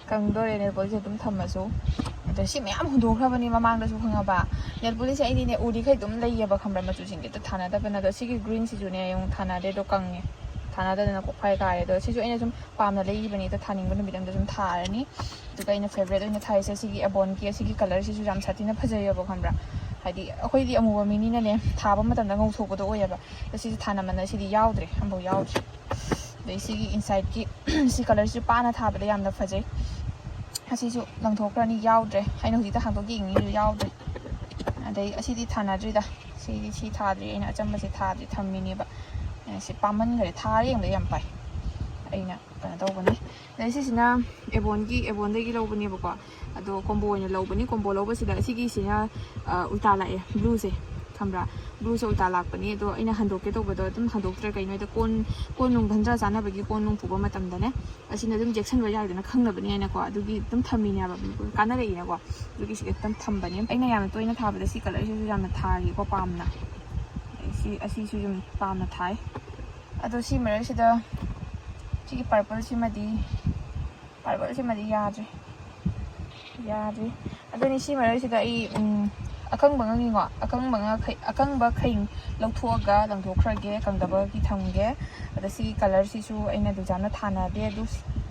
ꯀꯪꯗꯣꯔꯦ ꯅꯦꯜ ꯄꯣꯂꯤꯁꯁꯦ ꯑꯗꯨꯝ ꯊꯝꯃꯁꯨ꯫ ꯑꯗꯣ ꯁꯤ ꯃꯌꯥꯝ ꯍꯨꯟꯗꯣꯛꯈ꯭ꯔꯕꯅꯤ ꯃꯃꯥꯡꯗꯁꯨ, ꯈꯪꯉꯕ? ꯅꯦꯜ ꯄꯣꯂꯤꯁꯁꯦ ꯑꯩꯗꯤꯅꯦ ꯎꯔꯤꯈꯩ ꯑꯗꯨꯝ ꯂꯩꯌꯦꯕ, ꯈꯪꯕ꯭ꯔꯥ? ꯃꯆꯨꯁꯤꯡꯁꯦ ꯑꯗꯨꯝ ꯊꯥꯅꯗꯕꯅ꯫ ꯑꯗꯣ ꯁꯤꯒꯤ ꯒ꯭ꯔꯤꯟꯁꯤꯁꯨꯅꯦ ꯌꯦꯡꯉꯨ, ꯊꯥꯅꯗꯦ, ꯑꯗꯣ ꯀꯪꯉꯦ꯫ ꯊꯥꯅꯗꯗꯅ ꯀꯣꯛꯐꯥꯏ ꯀꯥꯔꯦ꯫ ꯑꯗꯣ ꯁꯤꯁꯨ ꯑꯩꯅ ꯁꯨꯝ ꯄꯥꯝꯅ ꯂꯩꯈꯤꯕꯅꯤ, ꯑꯗꯣ ꯊꯥꯅꯤꯡꯕ ꯅꯨꯃꯤꯠ ꯑꯝꯗ ꯁꯨꯝ ꯊꯥꯔꯅꯤ꯫ ꯑꯗꯨꯒ ꯑꯩꯅ ꯐꯦꯕꯔꯦꯠ ꯑꯣꯏꯅ ꯊꯥꯔꯤꯁꯦ ꯁꯤꯒꯤ ꯑꯦꯕꯣꯟꯒꯤ ꯑꯁꯤꯒꯤ ꯀꯂꯔꯁꯤꯁꯨ ꯌꯥꯝ ꯁꯥꯊꯤꯅ ꯐꯖꯩꯌꯦꯕ, ꯈꯪꯕ꯭ꯔꯥ? ꯍꯥꯏꯗꯤ ꯑꯩꯈꯣꯏꯗꯤ ꯑꯃꯨꯕ ꯃꯤꯅꯤꯅꯅꯦ, ꯊꯥꯕ ꯃꯇꯝꯗ ꯉꯧꯊꯣꯛꯄꯗꯣ ꯑꯣꯏꯌꯦꯕ꯫ ꯑꯗꯣ ꯁꯤꯁꯦ ꯊꯥꯅꯃꯟꯗ ꯁꯤꯗꯤ ꯌꯥꯎꯗ꯭ꯔꯦ, ꯑꯃꯐꯥꯎ ꯌꯥꯎꯗ꯭ꯔꯦ꯫ ꯑꯗꯩ ꯁꯤꯒꯤ ꯏꯟꯁꯥꯏꯠꯀꯤ ꯁꯤ ꯀꯂꯔꯁꯤꯁꯨ ꯄꯥꯅ ꯊꯥꯕꯗ ꯌꯥꯝꯅ ꯐꯖꯩ꯫ ꯑꯁꯤꯁꯨ ꯂꯪꯊꯣꯛꯈ꯭ꯔꯅꯤ, ꯌꯥꯎꯗ꯭ꯔꯦ꯫ ꯑꯩꯅ ꯍꯧꯖꯤꯛꯇ ꯍꯥꯡꯗꯣꯛ ꯌꯦꯡꯉꯤꯁꯨ ꯌꯥꯎꯗ꯭ꯔꯦ꯫ ꯑꯗꯩ ꯑꯁꯤꯗꯤ ꯊꯥꯅꯗ꯭ꯔꯤꯗ꯫ ꯁꯤ ꯁꯤ ꯊꯥꯗ꯭ꯔꯤ, ꯑꯩꯅ ꯑꯆꯝꯕꯁꯦ ꯊꯥꯗ꯭ꯔꯤ ꯊꯝꯃꯤꯅꯦꯕ꯫ ꯑꯦ, ꯁꯤ ꯄꯥꯝꯃꯟꯈꯔꯦ, ꯊꯥꯔ ꯌꯦꯡꯕꯗ ꯌꯥꯝ ꯄꯥꯏ꯫ ꯑꯩꯅ ꯀꯩꯅꯣ ꯇꯧꯕꯅꯦ꯫ ꯑꯗꯩ ꯁꯤꯁꯤꯅ ꯑꯦꯕꯣꯟꯒꯤ ꯑꯦꯕꯣꯟꯗꯒꯤ ꯂꯧꯕꯅꯦꯕꯀꯣ꯫ ꯑꯗꯣ ꯀꯣꯝꯕꯣ ꯑꯣꯏꯅ ꯂꯧꯕꯅꯤ꯫ ꯀꯣꯝꯕꯣ ꯂꯧꯕꯁꯤꯗ ꯁꯤꯒꯤꯁꯤꯅ, ꯑ, ꯎꯜꯇꯥ ꯂꯥꯛꯑꯦ, ꯕ꯭ꯂꯨꯁꯦ꯫ ꯈꯪꯕ꯭ꯔꯥ? ꯕ꯭ꯂꯨꯁꯦ ꯎꯜꯇꯥ ꯂꯥꯛꯄꯅꯤ꯫ ꯑꯗꯣ ꯑꯩꯅ ꯍꯟꯗꯣꯛꯀꯦ ꯇꯧꯕꯗꯣ ꯑꯗꯨꯝ ꯍꯟꯗꯣꯛꯇ꯭ꯔꯦ꯫ ꯀꯩꯅꯣ ꯍꯥꯏꯗ ꯀꯣꯟ, ꯀꯣꯟ ꯅꯨꯡ ꯙꯟꯖꯥ ꯆꯥꯅꯕꯒꯤ ꯀꯣꯟ ꯅꯨꯡ ꯄꯨꯕ ꯃꯇꯝꯗꯅꯦ, ꯑꯁꯤꯅ ꯑꯗꯨꯝ ꯆꯦꯛꯁꯤꯟꯕ ꯌꯥꯏꯗꯅ ꯈꯪꯅꯕꯅꯤ ꯍꯥꯏꯅꯀꯣ꯫ ꯑꯗꯨꯒꯤ ꯑꯗꯨꯝ ꯊꯝꯃꯤꯅꯦꯕ, ꯀꯥꯟꯅꯔꯛꯏꯅꯀꯣ꯫ ꯑꯗꯨꯒꯤ ꯁꯤꯗ ꯑꯗꯨꯝ ꯊꯝꯕꯅꯦ꯫ ꯑꯩꯅ ꯌꯥꯝꯅ ꯇꯣꯏꯅ ꯊꯥꯕꯗ ꯁꯤ ꯀꯂꯔꯁꯤꯁꯨ ꯌꯥꯝꯅ ꯊꯥꯒꯤꯀꯣ, ꯄꯥꯝꯅ꯫ ꯑꯗꯩ ꯁꯤ, ꯑꯁꯤꯁꯨ ꯑꯗꯨꯝ ꯄꯥꯝꯅ ꯊꯥꯏ꯫ ꯑꯗꯣ ꯁꯤ ꯃꯔꯛꯁꯤꯗ ꯁꯤꯒꯤ ꯄꯔꯄꯜꯁꯤꯃꯗꯤ, ꯄꯔꯄꯜꯁꯤꯃꯗꯤ ꯌꯥꯗ꯭ꯔꯦ꯫ ꯌꯥꯗ꯭ꯔꯤ꯫ ꯑꯗꯨꯅꯤ ꯁꯤ ꯃꯔꯛꯁꯤꯗ ꯑꯩ, ꯎꯝ, ꯑꯀꯪꯕ ꯉꯪꯉꯤꯀꯣ, ꯑꯀꯪꯕ ꯉ-, ꯈꯩ-, ꯑꯀꯪꯕ ꯈꯩ ꯂꯧꯊꯣꯛꯑꯒ ꯂꯪꯊꯣꯛꯈ꯭ꯔꯒꯦ, ꯀꯪꯗꯕꯒꯤ ꯊꯝꯒꯦ꯫ ꯑꯗ ꯁꯤꯒꯤ ꯀꯂꯔꯁꯤꯁꯨ ꯑꯩꯅ ꯗꯨꯖꯥꯅ ꯊꯥꯅꯗꯦ, ꯑꯗꯨ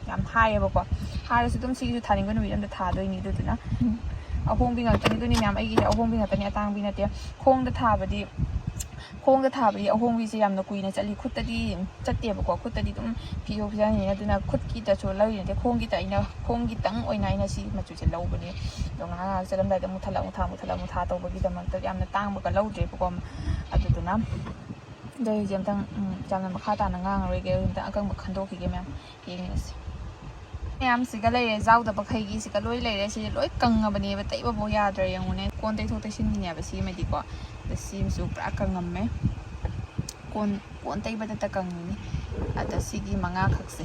ꯌꯥꯝ ꯍꯥꯏꯌꯦꯕꯀꯣ꯫ ꯍꯥꯏꯔꯁꯨ ꯑꯗꯨꯝ ꯁꯤꯒꯤꯁꯨ ꯊꯥꯅꯤꯡꯕ ꯅꯨꯃꯤꯠ ꯑꯝꯗ ꯊꯥꯗꯣꯏꯅꯤ꯫ ꯑꯗꯨꯗꯨꯅ, ꯎꯝ, ꯑꯍꯣꯡꯕꯤ ꯉꯥꯛꯇꯅꯤ꯫ ꯑꯗꯨꯅꯤ ꯃꯌꯥꯝ, ꯑꯩꯒꯤꯁꯦ ꯑꯍꯣꯡꯕꯤ ꯉꯥꯛꯇꯅꯤ, ꯑꯇꯥꯡꯕꯤ ꯅꯠꯇꯦ꯫ ꯈꯣꯡꯗ ꯊꯥꯕꯗꯤ, ꯈꯣꯡꯗ ꯊꯥꯕꯗꯤ ꯑꯍꯣꯡꯕꯤꯁꯦ ꯌꯥꯝꯅ ꯀꯨꯏꯅ ꯆꯠꯂꯤ꯫ ꯈꯨꯠꯇꯗꯤ ꯆꯠꯇꯦꯕꯀꯣ꯫ ꯈꯨꯠꯇꯗꯤ ꯑꯗꯨꯝ ꯐꯤꯁꯨ ꯐꯤꯖꯥꯅꯤꯅ, ꯑꯗꯨꯅ ꯈꯨꯠꯀꯤꯗꯁꯨ ꯂꯧꯔꯤ ꯅꯠꯇꯦ, ꯈꯣꯡꯒꯤꯗ ꯑꯩꯅ, ꯈꯣꯡꯒꯤꯇꯪ ꯑꯣꯏꯅ ꯑꯩꯅ ꯁꯤ ꯃꯆꯨꯁꯦ ꯂꯧꯕꯅꯦ꯫ ꯑꯗꯣ ꯉꯥꯏꯍꯥꯛ ꯉꯥꯏꯍꯥꯛ ꯆꯠꯂꯝꯗꯥꯏꯗ ꯃꯨꯊꯠꯂ ꯃꯨꯊꯥ, ꯃꯨꯊꯠꯂ ꯃꯨꯊꯥ ꯇꯧꯕꯒꯤꯗꯃꯛꯇ ꯌꯥꯝꯅ ꯇꯥꯡꯕꯒ ꯂꯧꯗ꯭ꯔꯦꯕꯀꯣ꯫ ꯑꯗꯨꯗꯨꯅ ꯑꯗꯣ ꯍꯧꯖꯤꯛ ꯑꯝꯇꯪ, ꯎꯝ, ꯌꯥꯝꯅ ꯃꯈꯥ ꯇꯥꯅ ꯉꯥꯡꯉꯔꯣꯏꯒꯦ꯫ ꯑꯝꯇ ꯑꯀꯪꯕ ꯈꯟꯗꯣꯛꯈꯤꯒꯦ ꯃꯌꯥꯝ, ꯌꯦꯡꯉꯁꯤ꯫ ꯃꯌꯥꯝꯁꯤꯒ ꯂꯩꯔꯦ, ꯌꯥꯎꯗꯕꯈꯩꯒꯤꯁꯤꯒ ꯂꯣꯏ ꯂꯩꯔꯦ꯫ ꯁꯤꯗꯤ ꯂꯣꯏ ꯀꯪꯉꯕꯅꯦꯕ, ꯇꯩꯕꯐꯥꯎ ꯌꯥꯗ꯭ꯔꯦ꯫ ꯌꯦꯡꯉꯨꯅꯦ, ꯀꯣꯟ ꯇꯩꯊꯣꯛ ꯇꯩꯁꯤꯟꯒꯤꯅꯦꯕ ꯁꯤꯃꯗꯤꯀꯣ꯫ ꯑꯗ ꯁꯤꯃꯁꯨ ꯄꯨꯔꯥ ꯀꯪꯉꯝꯃꯦ꯫ ꯀꯣꯟ, ꯀꯣꯟ ꯇꯩꯕꯗꯇ ꯀꯪꯉꯤꯅꯤ꯫ ꯑꯗ ꯁꯤꯒꯤ ꯃꯉꯥꯈꯛꯁꯦ,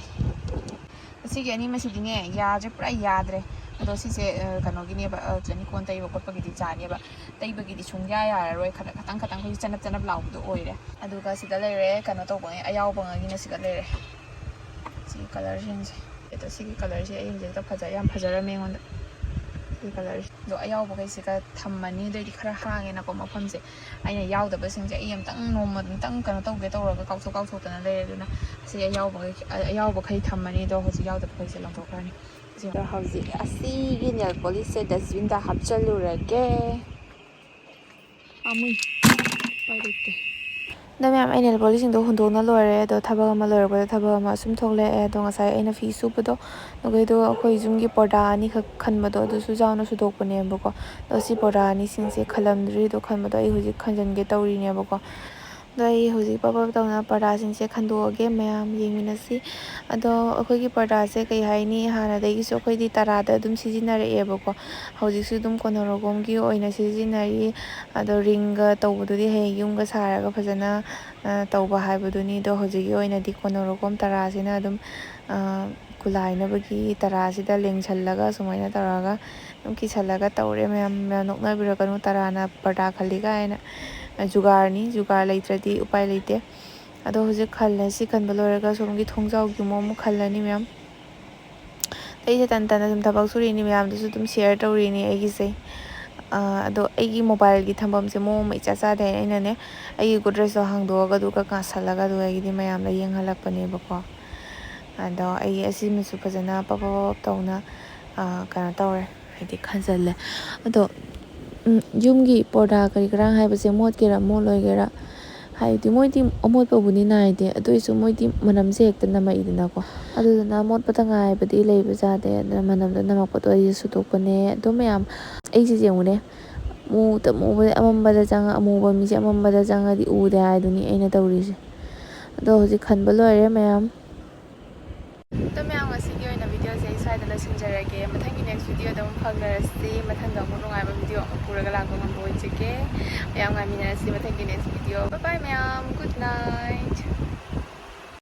ꯁꯤꯒꯤ ꯑꯅꯤꯃꯁꯤꯗꯤꯅꯦ, ꯌꯥꯁꯦ ꯄꯨꯔꯥ ꯌꯥꯗ꯭ꯔꯦ꯫ ꯑꯗꯣ ꯁꯤꯁꯦ, ꯑ, ꯀꯩꯅꯣꯒꯤꯅꯦꯕ, ꯑ, ꯆꯅꯤꯀꯣꯟ ꯇꯩꯕ ꯈꯣꯠꯄꯒꯤꯗꯤ ꯆꯥꯅꯦꯕ, ꯇꯩꯕꯒꯤꯗꯤ ꯁꯨꯡꯌꯥ ꯌꯥꯔꯔꯣꯏ꯫ ꯈꯔ ꯈꯇꯪ ꯈꯇꯪ ꯑꯩꯈꯣꯏꯒꯤ ꯆꯅꯞ ꯆꯅꯞ ꯂꯥꯎꯕꯗꯣ ꯑꯣꯏꯔꯦ꯫ ꯑꯗꯨꯒ ꯁꯤꯗ ꯂꯩꯔꯦ, ꯀꯩꯅꯣ ꯇꯧꯕꯉꯩ, ꯑꯌꯥꯎꯕꯉꯩꯒꯤꯅ ꯁꯤꯗ ꯂꯩꯔꯦ꯫ ꯁꯤꯒꯤ ꯀꯂꯔꯁꯤꯡꯁꯦ, ꯑꯗꯣ ꯁꯤꯒꯤ ꯀꯂꯔꯁꯦ ꯑꯩ ꯍꯧꯖꯤꯛꯇ ꯐꯖ-, ꯌꯥꯝ ꯐꯖꯔꯝꯃꯦ ꯑꯩꯉꯣꯟꯗ, ꯁꯤꯒꯤ ꯀꯂꯔꯁꯦ꯫ ꯑꯗꯣ ꯑꯌꯥꯎꯕꯈꯩꯁꯤꯒ ꯊꯝꯃꯅꯤ꯫ ꯑꯗꯨꯑꯣꯏꯗꯤ ꯈꯔ ꯍꯥꯡꯉꯦꯅꯀꯣ ꯃꯐꯝꯁꯦ꯫ ꯑꯩꯅ ꯌꯥꯎꯗꯕꯁꯤꯡꯁꯦ ꯑꯩ ꯑꯝꯇꯪ ꯅꯣꯡꯃ ꯑꯝꯇꯪ ꯀꯩꯅꯣ ꯇꯧꯒꯦ ꯇꯧꯔꯒ ꯀꯥꯎꯊꯣꯛ ꯀꯥꯎꯊꯣꯛꯇꯅ ꯂꯩꯔꯦ꯫ ꯑꯗꯨꯅ ꯑꯁꯤ ꯑꯌꯥꯎꯕꯈꯩ, ꯑꯌꯥꯎꯕꯈꯩ ꯊꯝꯃꯅꯤ꯫ ꯑꯗꯣ ꯍꯧꯖꯤꯛ ꯌꯥꯎꯗꯕꯈꯩꯁꯦ ꯂꯪꯊꯣꯛꯈ꯭ꯔꯅꯤ꯫ ꯑꯗꯣ ꯍꯧꯖꯤꯛ ꯑꯁꯤꯒꯤ ꯅꯦꯜ ꯄꯣꯂꯤꯁꯁꯦ ꯗꯁꯕꯤꯟꯗ ꯍꯥꯞꯆꯜꯂꯨꯔꯒꯦ꯫ ꯄꯥꯝꯃꯨꯏ, ꯎꯄꯥꯏ ꯂꯩꯇꯦ꯫ ꯑꯗꯣ ꯃꯌꯥꯝ, ꯑꯩ ꯅꯦꯜ ꯄꯣꯂꯤꯁꯁꯤꯡꯗꯣ ꯍꯨꯟꯗꯣꯛꯅ ꯂꯣꯏꯔꯦ꯫ ꯑꯗꯣ ꯊꯕꯛ ꯑꯃ ꯂꯣꯏꯔꯛꯄꯗ ꯊꯕꯛ ꯑꯃ ꯑꯁꯨꯝ ꯊꯣꯛꯂꯛꯑꯦ꯫ ꯑꯗꯣ ꯉꯁꯥꯏ ꯑꯩꯅ ꯐꯤ ꯁꯨꯕꯗꯣ, ꯅꯈꯣꯏꯗꯣ ꯑꯩꯈꯣꯏ ꯌꯨꯝꯒꯤ ꯄꯔꯗꯥ ꯑꯅꯤꯈꯛ ꯈꯟꯕꯗꯣ, ꯑꯗꯨꯁꯨ ꯆꯥꯎꯅ ꯁꯨꯗꯣꯛꯄꯅꯦꯕꯀꯣ꯫ ꯑꯗꯣ ꯁꯤ ꯄꯔꯗꯥ ꯑꯅꯤꯁꯤꯡꯁꯦ ꯈꯜꯂꯝꯗ꯭ꯔꯤ꯫ ꯑꯗꯣ ꯈꯟꯕꯗꯣ ꯑꯩ ꯍꯧꯖꯤꯛ ꯈꯟꯖꯟꯒꯦ ꯇꯧꯔꯤꯅꯦꯕꯀꯣ꯫ ꯑꯗꯣ ꯑꯩ ꯍꯧꯖꯤꯛ ꯄꯞ ꯄꯞ ꯇꯧꯅ ꯄꯔꯗꯥꯁꯤꯡꯁꯦ ꯈꯟꯗꯣꯛꯑꯒꯦ, ꯃꯌꯥꯝ ꯌꯦꯡꯃꯤꯟꯅꯁꯤ꯫ ꯑꯗꯣ ꯑꯩꯈꯣꯏꯒꯤ ꯄꯔꯗꯥꯁꯦ ꯀꯩ ꯍꯥꯏꯅꯤ, ꯍꯥꯟꯅꯗꯒꯤꯁꯨ ꯑꯩꯈꯣꯏꯗꯤ ꯇꯔꯥꯗ ꯑꯗꯨꯝ ꯁꯤꯖꯤꯟꯅꯔꯛꯑꯦꯕꯀꯣ꯫ ꯍꯧꯖꯤꯛꯁꯨ ꯑꯗꯨꯝ ꯀꯣꯅꯔꯣꯀꯣꯝꯒꯤ ꯑꯣꯏꯅ ꯁꯤꯖꯤꯟꯅꯔꯤ꯫ ꯑꯗꯣ ꯔꯤꯡꯒ ꯇꯧꯕꯗꯨꯗꯤ ꯍꯌꯦꯡ ꯌꯨꯝꯒ ꯁꯥꯔꯒ ꯐꯖꯅ, ꯑ, ꯇꯧꯕ ꯍꯥꯏꯕꯗꯨꯅꯤ꯫ ꯑꯗꯣ ꯍꯧꯖꯤꯛꯀꯤ ꯑꯣꯏꯅꯗꯤ ꯀꯣꯅꯔꯣꯀꯣꯝ ꯇꯔꯥꯁꯤꯅ ꯑꯗꯨꯝ, ꯑ, ꯈꯨꯂꯥꯏꯅꯕꯒꯤ ꯇꯔꯥꯁꯤꯗ ꯂꯦꯡꯁꯜꯂꯒ ꯁꯨꯃꯥꯏꯅ ꯇꯧꯔꯒ ꯑꯗꯨꯝ ꯀꯤꯁꯜꯂꯒ ꯇꯧꯔꯦ꯫ ꯃꯌꯥꯝ, ꯃꯌꯥꯝ ꯅꯣꯛꯅꯕꯤꯔꯛꯀꯅꯨ, ꯇꯔꯥꯅ ꯄꯔꯗꯥ ꯈꯜꯂꯤ ꯀꯥꯏꯅ꯫ ꯖꯨꯒꯥꯔꯅꯤ, ꯖꯨꯒꯥꯔ ꯂꯩꯇ꯭ꯔꯗꯤ ꯎꯄꯥꯏ ꯂꯩꯇꯦ꯫ ꯑꯗꯣ ꯍꯧꯖꯤꯛ ꯈꯜꯂꯦ꯫ ꯁꯤ ꯈꯟꯕ ꯂꯣꯏꯔꯒ ꯁꯣꯝꯒꯤ ꯊꯣꯡꯖꯥꯎꯒꯤ ꯑꯃꯨꯛ, ꯑꯃꯨꯛ ꯈꯜꯂꯅꯤ ꯃꯌꯥꯝ꯫ ꯑꯩꯁꯦ ꯇꯟ ꯇꯟꯅ ꯑꯗꯨꯝ ꯊꯕꯛ ꯁꯨꯔꯤꯅꯤ, ꯃꯌꯥꯝꯗꯨꯁꯨ ꯑꯗꯨꯝ ꯁꯤꯌꯔ ꯇꯧꯔꯤꯅꯤ ꯑꯩꯒꯤꯁꯦ꯫ ꯑꯥ, ꯑꯗꯣ ꯑꯩꯒꯤ ꯃꯣꯕꯥꯏꯜꯒꯤ ꯊꯝꯐꯝꯁꯦ ꯃꯑꯣꯡ ꯑꯃ ꯏꯆꯥ ꯆꯥꯗꯦ ꯍꯥꯏꯅ ꯑꯩꯅꯅꯦ, ꯑꯩꯒꯤ ꯒꯣꯗ꯭ꯔꯦꯖꯇꯣ ꯍꯥꯡꯗꯣꯛꯑꯒ ꯑꯗꯨꯒ ꯀꯥꯁꯜꯂꯒ ꯑꯗꯨꯗꯒꯤꯗꯤ ꯃꯌꯥꯝꯗ ꯌꯦꯡꯍꯜꯂꯛꯄꯅꯦꯕꯀꯣ꯫ ꯑꯗꯣ ꯑꯩ ꯑꯁꯤꯃꯁꯨ ꯐꯖꯅ ꯄꯞ ꯄꯞ ꯄꯞ ꯇꯧꯅ, ꯑꯥ, ꯀꯩꯅꯣ ꯇꯧꯔꯦ, ꯍꯥꯏꯗꯤ ꯈꯟꯖꯜꯂꯦ꯫ ꯑꯗꯣ, ꯎꯝ, ꯌꯨꯝꯒꯤ ꯄꯔꯗꯥ ꯀꯔꯤ ꯀꯔꯥ ꯍꯥꯏꯕꯁꯦ ꯃꯣꯠꯀꯦꯔꯥ ꯃꯣꯠꯂꯣꯏꯒꯦꯔꯥ, ꯍꯥꯏꯕꯗꯤ ꯃꯣꯏꯗꯤ ꯑꯃꯣꯠꯄꯕꯨꯗꯤ ꯅꯥꯏꯗꯦ, ꯑꯗꯨ ꯑꯣꯏꯔꯁꯨ ꯃꯣꯏꯗꯤ ꯃꯅꯝꯁꯦ ꯍꯦꯛꯇ ꯅꯝꯃꯛꯏꯗꯅꯀꯣ꯫ ꯑꯗꯨꯗꯨꯅ ꯃꯣꯠꯄꯇ ꯉꯥꯏꯕꯗꯤ ꯂꯩꯕ ꯌꯥꯗꯦ꯫ ꯑꯗꯨꯅ ꯃꯅꯝꯗꯣ ꯅꯝꯃꯛꯄꯗꯣ ꯑꯩꯁꯦ ꯁꯨꯗꯣꯛꯄꯅꯦ꯫ ꯑꯗꯣ ꯃꯌꯥꯝ, ꯑꯩꯁꯦ ꯌꯦꯡꯉꯨꯅꯦ, ꯃꯨꯗ ꯃꯨꯕꯗ ꯑꯃꯝꯕꯗ ꯆꯪꯉ-, ꯑꯃꯨꯕ ꯃꯤꯁꯦ ꯑꯃꯝꯕꯗ ꯆꯪꯉꯗꯤ ꯎꯗꯦ ꯍꯥꯏꯗꯨꯅꯤ ꯑꯩꯅ ꯇꯧꯔꯤꯁꯦ꯫ ꯑꯗꯣ ꯍꯧꯖꯤꯛ ꯈꯟꯕ ꯂꯣꯏꯔꯦ ꯃꯌꯥꯝ꯫ ꯑꯗꯣ ꯃꯌꯥꯝ, ꯉꯁꯤꯒꯤ ꯑꯣꯏꯅ ꯚꯤꯗꯤꯑꯣꯁꯦ ꯑꯩ ꯁ꯭ꯋꯥꯏꯗ ꯂꯣꯏꯁꯤꯟꯖꯔꯒꯦ꯫ ꯃꯊꯪꯒꯤ ꯅꯦꯛꯁ ꯚꯤꯗꯤꯑꯣꯗ ꯑꯃꯨꯛ ꯐꯪꯅꯔꯁꯤ꯫ ꯃꯊꯪꯗ ꯑꯃꯨꯛ ꯅꯨꯡꯉꯥꯏꯕ ꯚꯤꯗꯤꯑꯣ ꯑꯃꯨꯛ ꯄꯨꯔꯒ ꯂꯥꯛꯄ ꯉꯝꯕ ꯑꯣꯏꯖꯒꯦ꯫ ꯃꯌꯥꯝ ꯉꯥꯏꯃꯤꯟꯅꯔꯁꯤ ꯃꯊꯪꯒꯤ ꯅꯦꯛꯁ ꯚꯤꯗꯤꯑꯣ꯫ Bye bye ꯃꯌꯥꯝ, good night꯫